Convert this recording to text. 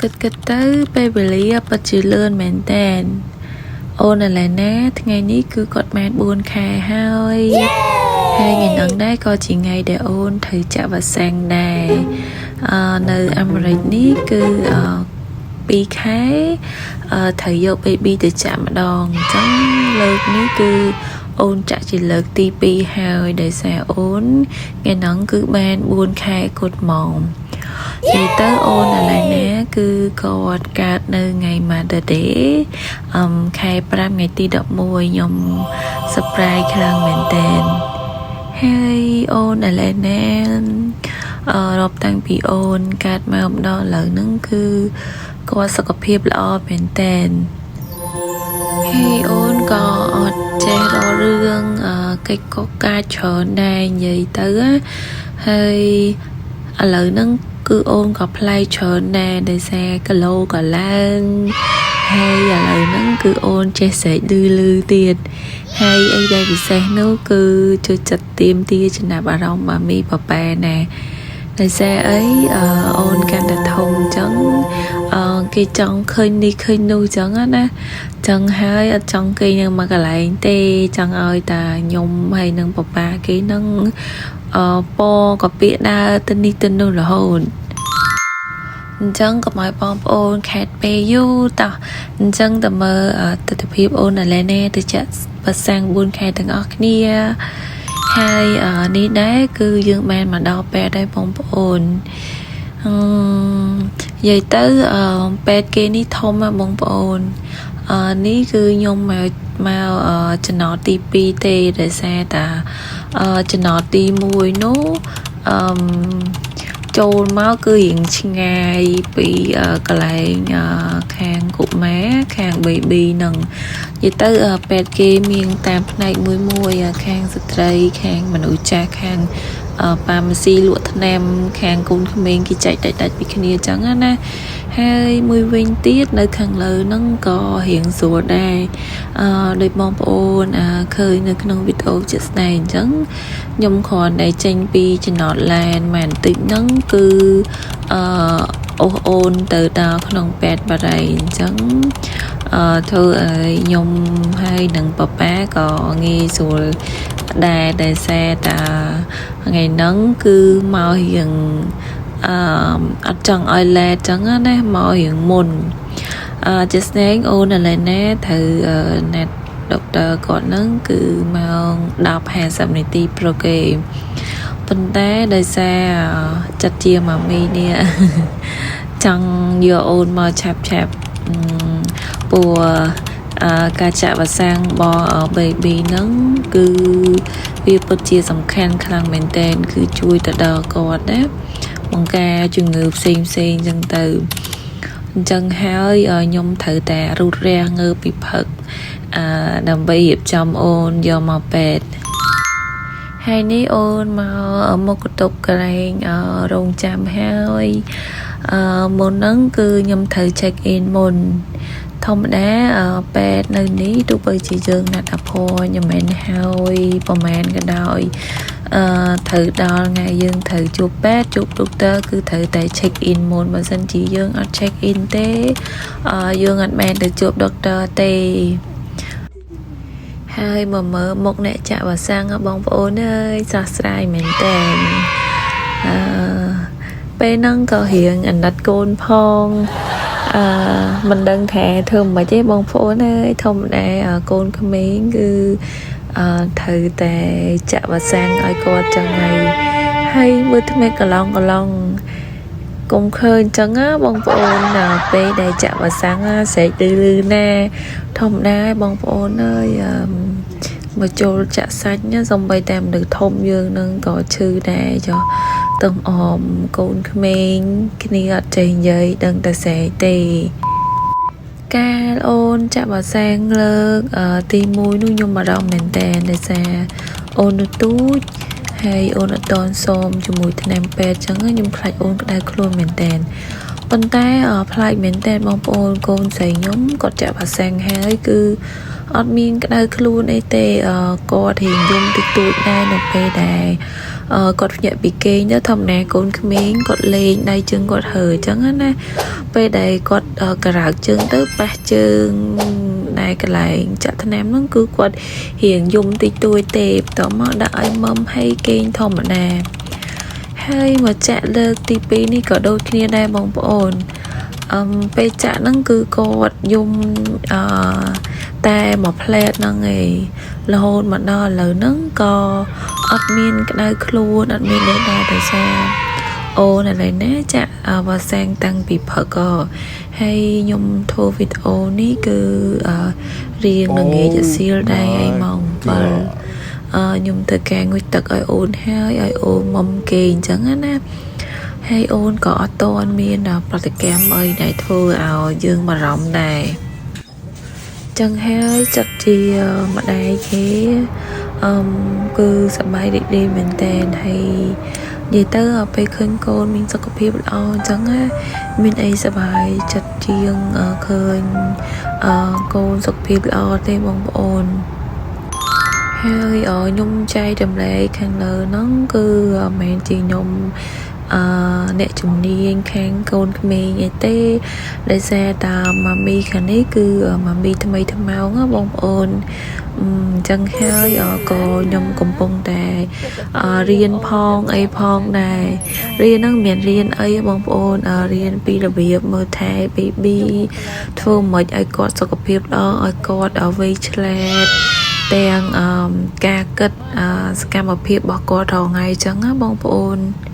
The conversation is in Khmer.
គិតគិតទៅពេលវេលាពិតជាលឿនមែនតើអូនអាឡែណាថ្ងៃនេះគឺគាត់បាន4ខែហើយហើយថ្ងៃហ្នឹងដែរក៏ជាថ្ងៃដែលអូនត្រូវចាក់វ៉ាក់សាំងដែរនៅអាមេរិកនេះគឺ2ខែត្រូវយក baby ទៅចាក់ម្ដងអញ្ចឹងលើកនេះគឺអូនចាក់ជាលើកទី2ហើយដោយសារអូនថ្ងៃហ្នឹងគឺបាន4ខែគត់ហ្មងនិយាយទៅអូនអាឡែណាគឺគាត់កើតនៅថ្ងៃ Mother Day ខែ5ថ្ងៃទី11ខ្ញុំ surprise ខ្លាំងមែនតើហើយអូនអាឡែណារាប់តាំងពីអូនកើតមកម្ដងឥឡូវហ្នឹងគឺគាត់សុខភាពល្អមែនតើហើយអូនក៏អត់ចេះរករឿងកិច្ចកកាច្រើនដែរនិយាយទៅណាហើយឥឡូវហ្នឹងគឺអូនក៏ប្លែកច្រើនដែរដោយសារគីឡូក៏ឡើងហើយឥឡូវហ្នឹងគឺអូនចេះស្រែកលឺលឺទៀតហើយអីដែលពិសេសនោះគឺចូលចិត្តទៀមទាចំណាប់អារម្មណ៍ម៉ាមីប៉ាប៉ែណាដោយសារអីអូនកាន់តែធំអញ្ចឹងគេចង់ឃើញនេះឃើញនោះអញ្ចឹងណាចឹងហើយអត់ចង់គេនៅមួយកន្លែងទេចង់ឲ្យតាខ្ញុំហើយនឹងប៉ាប៉ាគេនឹងពកពាកដើរទៅនេះទៅនោះរហូតអញ្ចឹងកុំឲ្យបងប្អូនខេតពេលយូរតោះអញ្ចឹងតើមើលទស្សនភាពអូនអាឡែណេទៅចាក់វ៉ាក់សាំង4ខែទាំងអស់គ្នាហើយនេះដែរគឺយើងបានមកដល់ពេទ្យដែរបងប្អូននិយាយទៅពេទ្យគេនេះធំណាស់បងប្អូននេះគឺខ្ញុំមកចំណតទី2ទេដោយសារតាចំណតទី1នោះអឺចូលមកគឺរៀងឆ្ងាយពីកន្លែងខាងកុមារខាង baby ហ្នឹងនិយាយទៅពេទ្យគេមានតាមផ្នែកមួយមួយខាងស្ត្រីខាងមនុស្សចាស់ខាង pharmacy លក់ថ្នាំខាងកូនក្មេងគេចែកដាច់ៗពីគ្នាអញ្ចឹងណាហើយមួយវិញទៀតនៅខាងលើហ្នឹងក៏រៀងស្រួលដែរដោយបងប្អូនឃើញនៅក្នុងវីដេអូជាក់ស្ដែងអញ្ចឹងខ្ញុំគ្រាន់តែចេញពីចំណតឡានមកបន្តិចហ្នឹងគឺអូសអូនទៅដល់ក្នុងពេទ្យបារីអញ្ចឹងធ្វើឲ្យខ្ញុំហើយនឹងប៉ាប៉ាក៏ងាយស្រួលដែរដោយសារតាថ្ងៃហ្នឹងគឺមករៀងអត់ចង់ឲ្យ late ចឹងណាមករៀងមុនជាស្នេហ៍អូនឥឡូវណាត្រូវណាត់ doctor គាត់ហ្នឹងគឺម៉ោង10:50នាទីព្រឹកឯងប៉ុន្តែដោយសារចិត្តជាម៉ាមីនេះចង់យកអូនមកឆាប់ឆាប់ព្រោះការចាក់វ៉ាក់សាំងរបស់ baby ហ្នឹងគឺវាពិតជាសំខាន់ខ្លាំងមែនទែនគឺជួយទៅដល់គាត់ណាបង្ការជំងឺផ្សេងផ្សេងចឹងទៅអញ្ចឹងហើយខ្ញុំត្រូវតែរូតរះងើបពីផឹកដើម្បីរៀបចំអូនយកមកពេទ្យហើយនេះអូនមកមកកតុបកន្លែងរងចាំហើយមុនហ្នឹងគឺខ្ញុំត្រូវ check in មុនធម្មតាពេទ្យនៅនេះទោះបីជាយើងណាត់ appointment ហើយប្រហែលក៏ដោយត្រូវដល់ថ្ងៃយើងត្រូវជួបពេទ្យជួប doctor គឺត្រូវតែ check in មុនបើសិនជាយើងអត់ check in ទេយើងអត់មែនទៅជួប doctor ទេហើយមកមើលមុខអ្នកចាក់វ៉ាក់សាំងបងប្អូនអើយស្រស់ស្រាយមែនតើពេលហ្នឹងក៏រៀងអាណិតកូនផងមិនដឹងថាធ្វើមិនទេបងប្អូនអើយធម្មតាកូនក្មេងគឺត្រូវតែចាក់វ៉ាក់សាំងឲ្យគាត់ចឹងហើយហើយមើលថ្មីកន្លងកន្លងកុំឃើញចឹងណាបងប្អូនពេលដែលចាក់វ៉ាក់សាំងស្រែកលឺលឺណាធម្មតាបងប្អូនអើយមកចូលចាក់សាច់ណាសំបីតែមនុស្សធំយើងនឹងក៏ឈឺដែរចុះទៅអមកូនក្មេងគ្នាអត់ចេះនិយាយដឹងតែស្រែកទេកាលអូនចាក់វ៉ាក់សាំងលើកទី1នោះខ្ញុំបារម្ភមែនតើដោយសារអូននៅទូចហើយអូនអត់តន់សមជាមួយថ្នាំពេទ្យចឹងខ្ញុំខ្លាចអូនក្តៅខ្លួនមែនតើប៉ុន្តែប្លែកមែនតើបងប្អូនកូនស្រីខ្ញុំគាត់ចាក់វ៉ាក់សាំងហើយគឺអត់មានក្តៅខ្លួនអីទេគាត់រៀងយំតិចតួចដែរនៅពេលដែល គាត់ភ្ញាក់ពីគេងទៅធម្មតាកូនក្មេងគាត់លេងដៃជើងគាត់ហើអញ្ចឹងណាពេលដែលគាត់ក្រោកជើងទៅប៉ះជើងដែលកន្លែងចាក់ថ្នាំហ្នឹងគឺគាត់រៀងយំតិចតួចទេបន្ទាប់មកដាក់ឲ្យមុំហើយគេងធម្មតាហើយមកចាក់លើកទី2នេះក៏ដូចគ្នាដែរបងប្អូនអឹមពេលចាក់ហ្នឹងគឺគាត់យំអឺតែមួយផ្លែតហ្នឹងឯងរហូតមកដល់ឥឡូវហ្នឹងក៏អត់មានក្តៅខ្លួនអត់មានអីដែរដោយសារអូនឥឡូវណាចាក់វ៉ាសាំងតាំងពីព្រឹកក៏ហើយខ្ញុំធ្វើវីដេអូនេះគឺរៀងល្ងាចសៀលដែរឯម៉ោង7អឺខ្ញុំធ្វើការងូតទឹកឲ្យអូនហើយឲ្យអូនមុំគេអញ្ចឹងណាហើយអូនក៏អត់ទាន់មានប្រតិកម្មអីដែលធ្វើឲ្យយើងបារម្ភដែរចឹងហើយចិត្តជាម្ដាយគេអឹមគឺសប្បាយរីករាយមែនតើហើយនិយាយទៅពេលឃើញកូនមានសុខភាពល្អអញ្ចឹងណាមានអីសប្បាយចិត្តជាងឃើញអឺកូនសុខភាពល្អទេបងប្អូនហើយខ្ញុំចែករំលែកខាងលើហ្នឹងគឺមិនមែនជាខ្ញុំអឺអ្នកជំនាញខាងកូនក្មេងអីទេដោយសារតាម៉ាមីខាងនេះគឺម៉ាមីថ្មីថ្មោងណាបងប្អូនអញ្ចឹងហើយក៏ខ្ញុំកំពុងតែរៀនផងអីផងដែររៀនហ្នឹងមិនមែនរៀនអីបងប្អូនរៀនពីរបៀបមើលថែ baby ធ្វើម៉េចឲ្យគាត់សុខភាពល្អឲ្យគាត់ឲ្យវៃឆ្លាតទាំងការគិតសកម្មភាពរបស់គាត់រាល់ថ្ងៃអញ្ចឹងណាបងប្អូន។